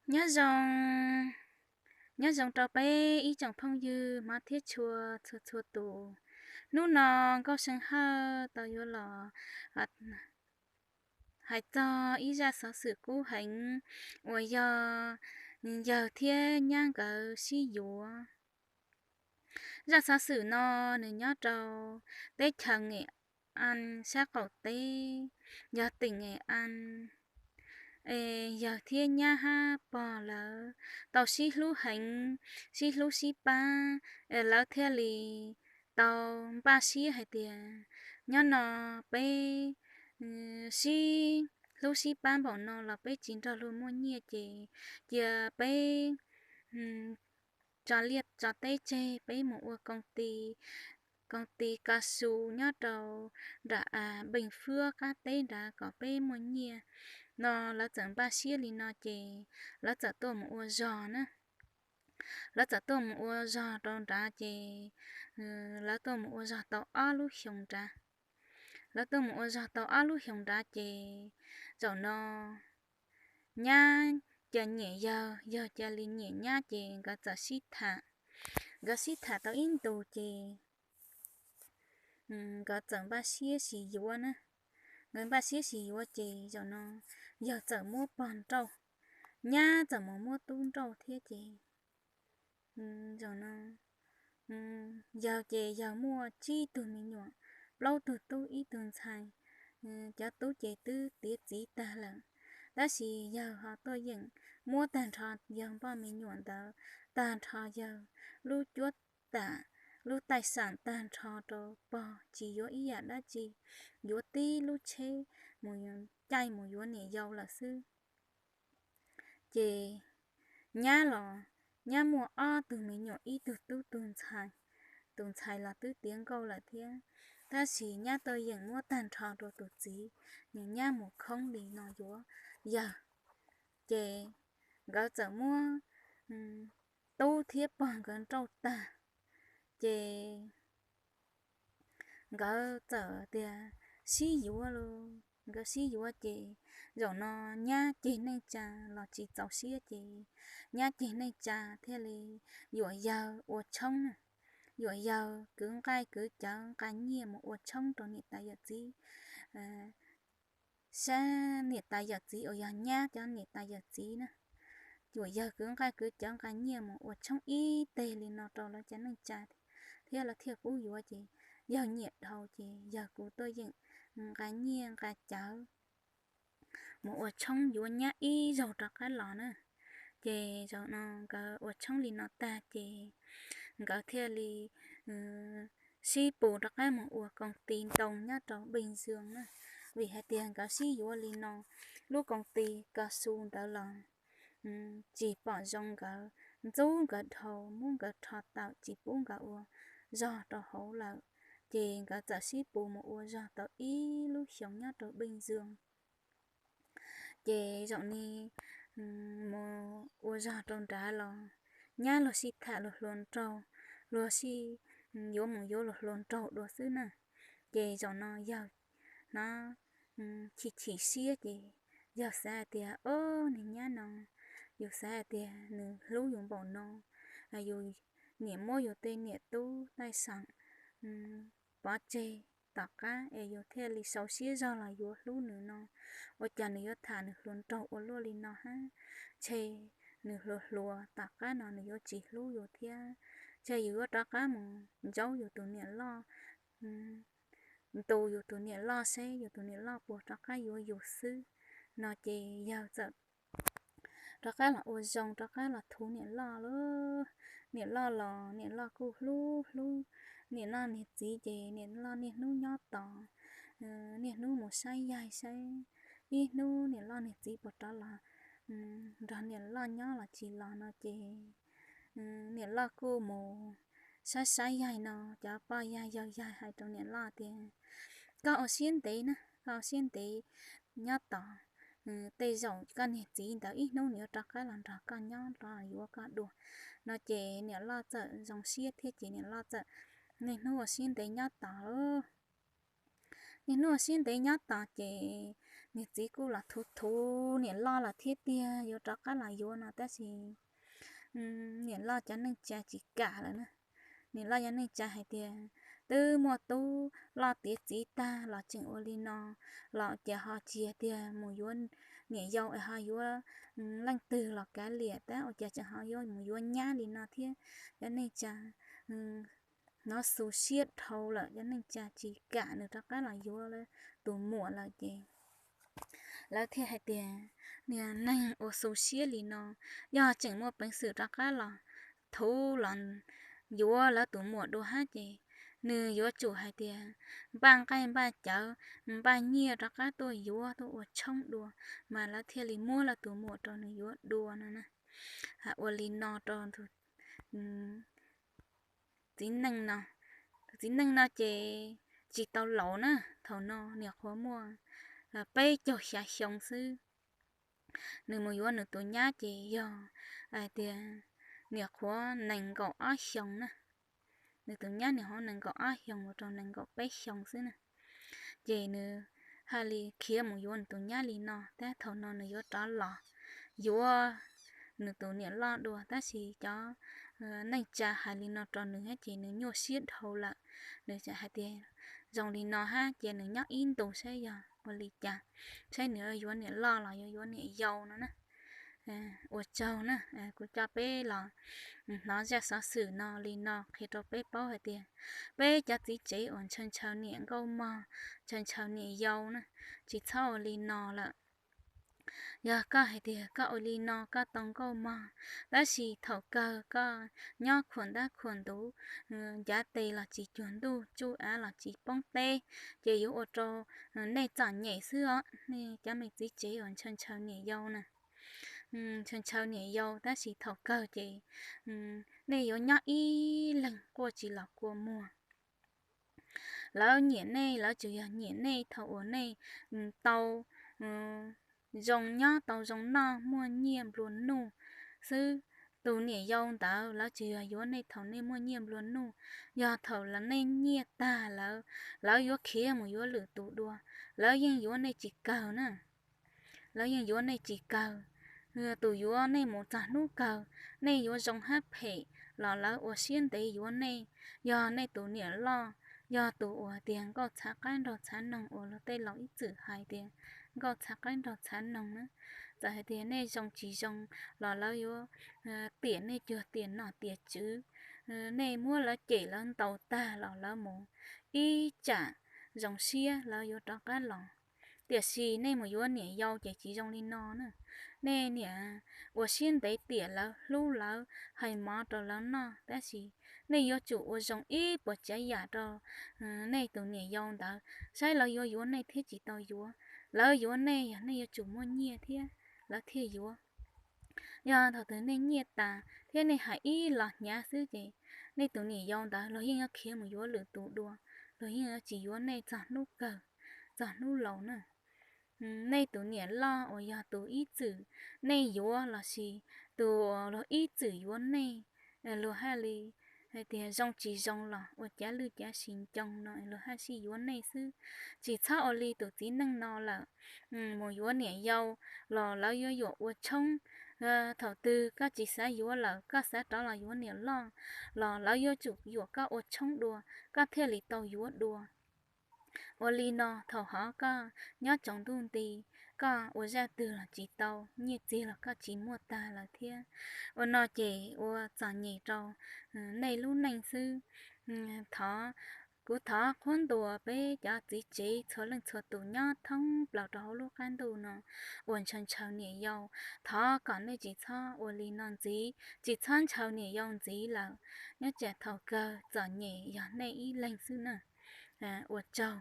Nyob zoo, nyob zoo rau peb ib tsoom phooj ywg hmov thiab tshua txhua txhua tus. Hnub no Nkauj See Hawj tau yuav los hais txog ib zaj xov xwm kub heev uas yog yawg thiab nyab nkawd sib yuav. Zaj xov xwm no nws nyob rau teb chaws Nge As sab qaum teb, yog teem Nge As. Es yawg thiab nyab hab pog lawv tau sib hlub heev, sib hlub sib pab, es lawv thiaj li tau npaj siab hais tias nyob no peb sib hlub sib pab npaum no los peb tsis nrog luag muaj nyiaj ces cia peb tso liaj tso teb tseg, peb mus ua koom ti, koom ti kav su nyob rau nram Npeej Fwb qab teb nrad kom peb muaj nyiaj no. Lawv txawm npaj siab li no ces lawv txawm tuaj mus ua zog na. Lawv txawm tuaj mus ua zog rau nrad ces lawv tuaj mus ua zog tau ob lub xyoos nrad. Lawv tuaj mus ua zog tau ob lub xyoos nrad ces zaum no nyab cia nyiam yawg, yawg cia li nyiam nyab ces nkawd txawm sib tham. Nkawd sib tham tau ib ntus ces nkawd txawm npaj siab sib yuav na. Nkawd npaj siab sib yuav ces zaum no yawg txawm muab pog nrauj, nyab txawm mus muab tub nrauj thiab ces zaum no yawg ces yawg muaj tsib tug me nyuam, plaub tug tub ib tug ntxhais. Cov tub ces twb tiav txiv tag lawm, tab sis yawg ho tuaj yeem muab tag nrho yawg npoj me nyuam ntawd, tag nrho yawg lub cuab tam, lub taij xaam tag nrho rau pog, tsis yuav ib yam dab tsi, yuav tib lub tsheb mus caij mus yuav niam yau lawm xwb. Ces nyab los, nyab muaj ob tug me nyuam, ib tug tub tug ntxhais, tus ntxhais los twb tiav nkauj lawm thiab, tab sis nyab tuaj yeem muab tag nrho rau tus txiv, nws nyab mus khoob li no yuav yawg. Ces nkawd txawm muab tub thiab pog nkawd nrauj tag, ces nkawd txawm tias sib yuav los. Nkawd sib yuav ces zaum no nyab ceg neej tsa los tsis txaus siab ces nyab ceg neej tsa thiaj li yuam yawg ua tshoob na, yuam yawg kwv nqaij kwv cawv nqa nyiaj mus ua tshoob rau niam tais yawm txiv sab, niam tais yawm txiv uas yog nyab cov niam tais yawm txiv na. Yuam yawg kwv nqaij kwv cawv nqa nyiaj mus ua tshoob ib teg li no rau lawv cov neej tsa thiab lawv thiaj pub yuav ces yawg nyiam dhau ces yawg kuj tuaj yeem nqa nyiaj nqa cawv mus ua tshoob yuav nyab ib zaug rov qab los na. Ces zaum no nkawd ua tshoob li no tag ces nkawd thiaj li sib pus rov qab mus ua koom ti ntoo nyob rau Npeej Zoo na, vim hais tias nkawd sib yuav li no, lub koom ti kav su ntawd los tsis pom zoo nkawd, ntxub nkawd dhau, muab nkawd rho tawm tsis pub nkawd ua zog rau hauv lawm. Ces nkawd txawm sib pus mus ua zog tau ib lub xyoos nyob rau Npeej Zoo. Ces zaum ni mus ua zog rau nrad los nyab luag sib tham luag hluas nraug, luag sib yuav mus yuav luag hluas nraug dua xwb na. Ces zaum no yawg no chim chim siab ces yawg xav hais tias, o, niag nyab no, yus xav hais tias nws hlub yus npaum no, yus niam muab yus tej niam tub taij xeem pov tseg tom qab es yus thiaj li sau siab zog los yuav hlub nws no, ua cas nws yuav tham nws hluas nraug ua luaj li no hab? Ntshe nws hluas hluas tom qab no nws yuav tsis hlub yus thiab. Ntshe yus yuav rov qab mus ntsaub yus tus niam loj, ntu yus tus niam loj seb yus tus niam loj puas rov qab yuav yus xwb. No ces yawg txawm rov qab los ua zoo, rov qab los thuv niam loj lauj. Niam loj los niam loj kuj hlub hlub niam loj niag txiv ces niam loj niaj hnub nyob tos, niaj hnub mus saib yaig saib ib hnub niam loj niag txiv puas rov los nrog niam loj nyob los tsis los no ces niam loj kuj mus saib saib yaig no, cov poj yaig yawg yaig hais rau niam loj tias, koj ua siab ntev na, koj ua siab ntev nyob tos, tej zaum koj niag txiv ntawd ib hnub nws yuav rov qab los nrog koj nyob los yuav koj dua. No ces niam loj txawm zoo siab thiab ces niam loj txawm niaj hnub ua siab ntev nyob tos. Niaj hnub ua siab ntev nyob tos ces niam txiv kuj los thuv thuv niam loj lawm thiab tiag yuav rov qab los yuav no tab sis niam loj cov neej tsa tsis kam lawm na. Niam loj cov neej tsa hais tias twb muaj tub loj tiav txiv tag los tseem ua li no, los ua cas ho tsis tiag mus yuav niam yau es ho yuav leej twg los kav liam, tab ua cas tseem ho yuav mus yuav nyab li no thiab. Cov neej tsa hnov xu siab dhau lawm, cov neej tsa tsis kam nws rov qab los yuav tus muam lawm ces lawv thiaj hais tias, niag neeg ua xu siab li no, yog tseem muaj peev xwm rov qab los thuv los yuav lawv tus muam dua hab ces nws yuav tsum hais tias npaj nqaij npaj cawv npaj nyiaj rov qab tuaj yuav tuaj ua tshoob dua, mas lawv thiaj li muab lawv tus muam rau nws yuav dua no na. Ua li no rau txiv neej no. Tus txiv neej no ces tsis tau laus na, thaum no niam qhuav muaj peb caug xya xyoo xwb. Nws mus yuav nws tus nyab ces yog hais tias niam qhuav nees nkaum ob xyoos na. Nws tus nyab niam qhuav nees nkaum ob xyoos mus rau nees nkaum peb xyoos xwb na. Ces nws hais li khiav mus yuav nws tus nyab li no, tab thaum no nws yuav rov los yuav nws tus niam loj dua, tab sis cov neej tsa hais li no rau nws hab ces nws nyuaj siab dhau lawm. Nws hais tias zoo li no hab ces nws nyob ib ntus saib yog ua li cas, saib nws yuav niam loj los yuav yuav niam yau no na. Ua tsaug na, kuv coj peb los hnov zaj xov xwm no li no qhia rau peb paub hais tias peb cov txiv tsev uas ntshaw ntshaw niam nkauj mog, ntshaw ntshaw niam yau na, tsis txhob ua li no lawm. Yog koj hais tias koj ua li no koj tau nkauj mog, tab sis thaum kawg koj nyob khuam ntab khuam ntuv, ncav tes los tsis cuag ntuj, tsuj av los tsis poob teb, ces yuav ua rau nej txom nyem xwb os, nej cov me txiv tsev uas ntshaw ntshaw niam yau na. Ntshaw ntshaw niam yau tab sis thaum kawg ces nej yuav nyob ib leeg quaj tsis los kua muag. Lawv nyiam nej, lawv tsuas yog nyiam nej thaum uas nej tau zoo nyob tau zoo noj muaj nyiaj nplua nuj xwb. Tus niam yau ntawd lawv tsuas yog yuav nej thaum nej muaj nyiaj nplua nuj, yog thaum nej nyiaj tag lawv, lawv yuav khiav mus yuav lwm tus dua, lawv yeej yuav nej tsis kawg na. Lawv yeej yuav nej tsis kawg. Tus yuav nej mus txog hnub kawg, nej yuav zoo hab phem los lawv ua siab ntev yuav nej. Yog nej tus niam loj, yog tus uas tias nkauj txhav qaib nraug txhav noog uas luag tej laus ib txwm hais tias nkauj txhav qaib nraug txhav noog na, txawm hais tias nej zoo tsis zoo los lawv yuav tiam nej cuag tiam nom tiam tswv. Nej muab lawv cem lawv ntaus tag los lawv mus ib tsam zoo siab lawv yuav rov qab los. Tiam sis nej mus yuav niam yau ces tsis zoo li no na. Nej niam ua siab ntev tiam lawv, hlub lawv, hais mov rau lawv noj, tab sis nej yuav tsum ua zoo ib puas tsav yam rau nej tus niam yau ntawd, saib lawv yuav yuav nej thiab tsis tau yuav. Lawv yuav nej yog nej yuav tsum muaj nyiaj thiab lawv thiaj yuav. Yog thaum twg nej nyiaj tas thiab nej hais ib los hnyav xwb ces nej tus niam yau ntawd luag yeej yuav khiav mus yuav lwm tus dua, luag yeej yuav tsis yuav nej txog hnub kawg, txog hnub laus na. Nej tus niam loj uas yog tus ib txwm nej yuav lossis tus uas luag ib txwm yuav nej, luag haj li hais tias zoo tsis zoo los ua cav lwj cav si ncoo no luag haj sij yuav nej xwb. Tsis txhob ua li tus txiv neej no lawm. Mus yuav niam yau los lawv yuav yuam ua tshoob. Thaum twg koj tsis xav yuav lawm, koj xav rov los yuav niam loj los lawv yuav tsum yuam koj ua tshoob dua, koj thiaj li tau yuav dua. Ua li no thaum hov koj nyob tsaus ntuj nti, koj ua zaj twg los tsis tau, nyiaj txiag los koj tsis muaj tag lawm thiab. Ua no ces ua txom nyem rau nej lub neej xwb. Thov, kuv thov qhuab ntuas peb cov txiv tsev txhua leej txhua tus nyob thoob plaws rau hauv lub qab ntuj no uas ntshaw ntshaw niam yau, thov kom nej tsis txhob ua li no ntxiv, tsis txhob ntshaw niam yau ntxiv lawm. Nyob tsam thaum kawg txom nyem yog nej ib leeg xwb na. Ua tsaug,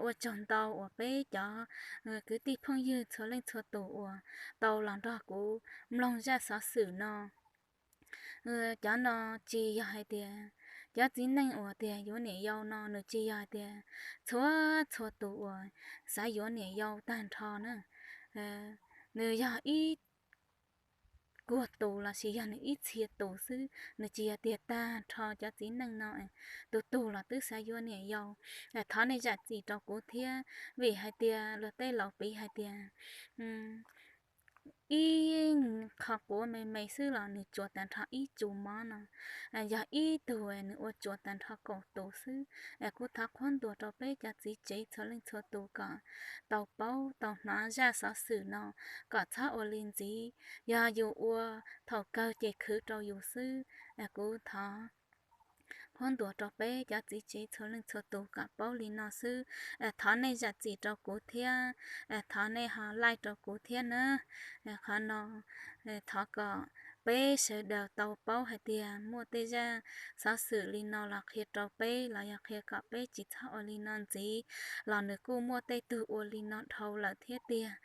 ua tsaug ntau uas peb cov kwv tij phooj ywg txhua leej txhua tus uas tau los nrog kuv mloog zaj xov xwm no. Cov no tsis yog hais tias, cov txiv neej uas tias yuav niam yau no nws tsis yog hais tias txhua txhua tus uas xav yuav niam yau tag nrho na. Nws yog ib kuag tus los sis yog nws ib txhia tus xwb, nws tsis yog tiag tag nrho cov txiv neej no tus tus los twb xav yuav niam yau. Thov nej zam txim rau kuv thiab, vim hais tias luag tej laus piv hais tias ib qho quav me me xwb los nws tsuas tag nrho ib tsu mov no. Yog ib tug nws ua tsuas tag nrho kaum tus xwb. Kuv thov qhuab ntuas rau peb cov txiv tsev txhua leej txhua tus kom tau paub tau hnov zaj xov xwm no, kom txhob ua li ntxiv. Yog yus ua thaum kawg ces khwv rau yus xwb. Kuv thov qhuab ntuas rau peb cov txiv tsev txhua leej txhua tus kom paub li no xwb. Thov nej zam txim rau kuv thiab, thov nej ho like rau kuv thiab na. Qhov no thov kom peb sawv daws tau paub hais tias muaj tej zaj xov xwm li no los qhia rau peb los yog qhia kom peb tsis txhob ua li no ntxiv, los nws kuj muaj tej tug ua li no dhau lawm thiab tiag,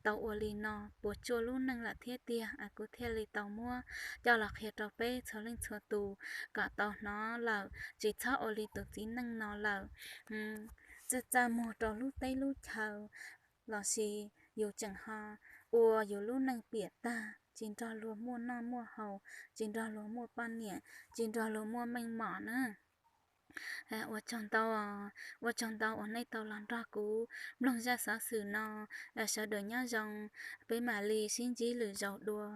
tau ua li no puas tsuaj lub neej lawm thiab tiag. Kuv thiaj li tau muab coj los qhia rau peb txhua leej txhua tus kom tau hnov lawm, tsis txhob ua li tus txiv neej no lawm. Txawj txaj muag rau lub teb lub chaw, los sis yus tseem ho ua yus lub neej piam tag, tsis nrog luag muaj noj muaj haus, tsis nrog luag muaj poj niam, tsis nrog luag muaj meej mom na. Ua tsaug ntau, ua tsaug ntau uas nej tau los nrog kuv mloog zaj xov xwm no. Sawv daws nyob zoo, peb mam li sib ntsib lwm zaus dua.